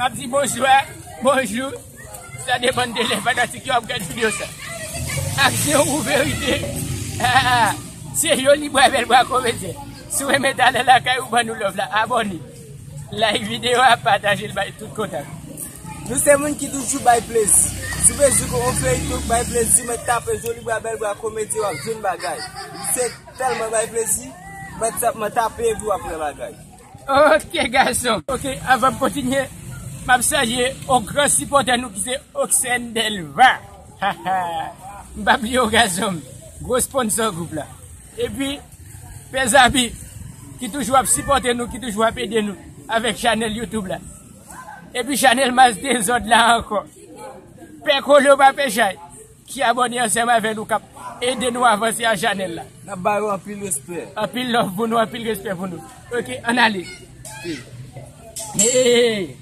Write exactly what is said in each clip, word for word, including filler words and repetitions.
M ap di bonswa, bonjou. Sa depann de lè fanatik yo ap gad videyo sa. Aksyon ou verite? Ah, se Joli Bra Bèl Bra Komedyen. Si w renmen talan lakay ou, ban nou love la, abòne. Like videyo a, pataje l bay tout kontak. Nou se moun ki toujou bay plezi. Si w bezwen yon feyton k bay plezi, mwen tape Joli Bra Bèl Bra Komedyen, w ap jwenn bagay. Misye tèlman bay plezi, mwen tape epi w ap wè bagay. Ok, gason. Ok, avan m kontinye, m ap salye yon gran sipòtè nou ki se Oxen Delva. M pa bliye w, gason m. Gwo sponsò gwoup la. Epi, Pè Zabi, ki toujou ap sipòte nou, ki toujou ap ede nou avèk chanèl YouTube la. Epi chanèl Mas Dezòd la ankò. Pè Kolo pa pè chay, ki abòne ansanm avè nou, k ap ede nou avanse a chanèl la. N ap ba yo anpil respè. Anpil love pou nou, anpil respè pou nou. Ok, ann ale. Hey,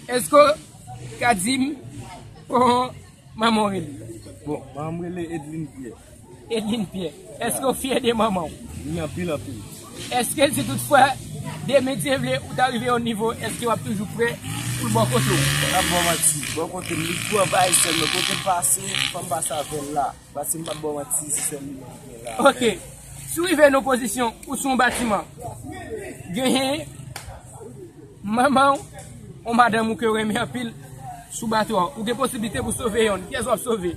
èske w ka di m kòman manman w rele? Bon, manman m rele Edline Pierre. Edline Pierre, èske w fyè de manman w? Wi, anpil, anpil. Èske si toutfwa demen Dye vle ou ta rive yon nivo, èske w ap toujou prè pou l bò kote w? M p ap ba w manti, bò kote m, li tou anvayi sèl mwen, kote m pase, fò m pase avè l la. Paske m p ap ba w manti, se sèl li menm ki gen la. Ok. Si w rive nan yon pozisyon ou sou yon batiman, genyen manman w, yon madanm ou ke w renmen anpil sou bato a, ou gen posiblite pou sove yonn, kiyès w ap sove?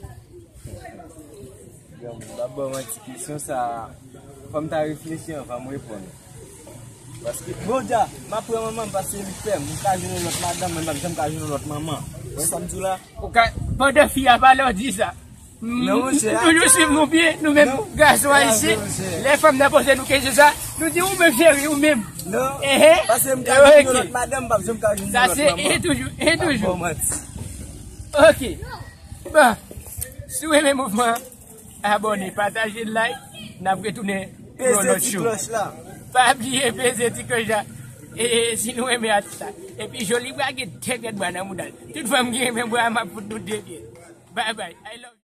Bon, m p ap ba w manti, kesyon sa a, fò m ta reflechi anvan m reponn. Paske, bon, dja, m ap pran manman m paske li pè m. M ka jwenn yon lòt madanm, men m p ap janm ka jwenn yon lòt manman. Ou wè sa m di w la? Ou ka, pandan fi a pale, w di sa. M toujou swiv nou byen, nou menm gason ayisyen. Lè fanm nan poze nou kesyon sa, nou di ou menm cheri, ou menm. Non, paske m ka jwenn yon lòt madanm, m p ap janm ka jwenn yon lòt manman. Sa se e toujou, e toujou. Ok. Bon, si w renmen mouvman an, abòne, pataje, like, n ap retounen pou yon lòt show. Pa bliye peze ti klòch la. E si nou renmen atis la. Epi Joli Bra gen tègèt bra nan mouda l. Tout fanm ki renmen bra, m ap fout nou de pye. Bye bye. I love you.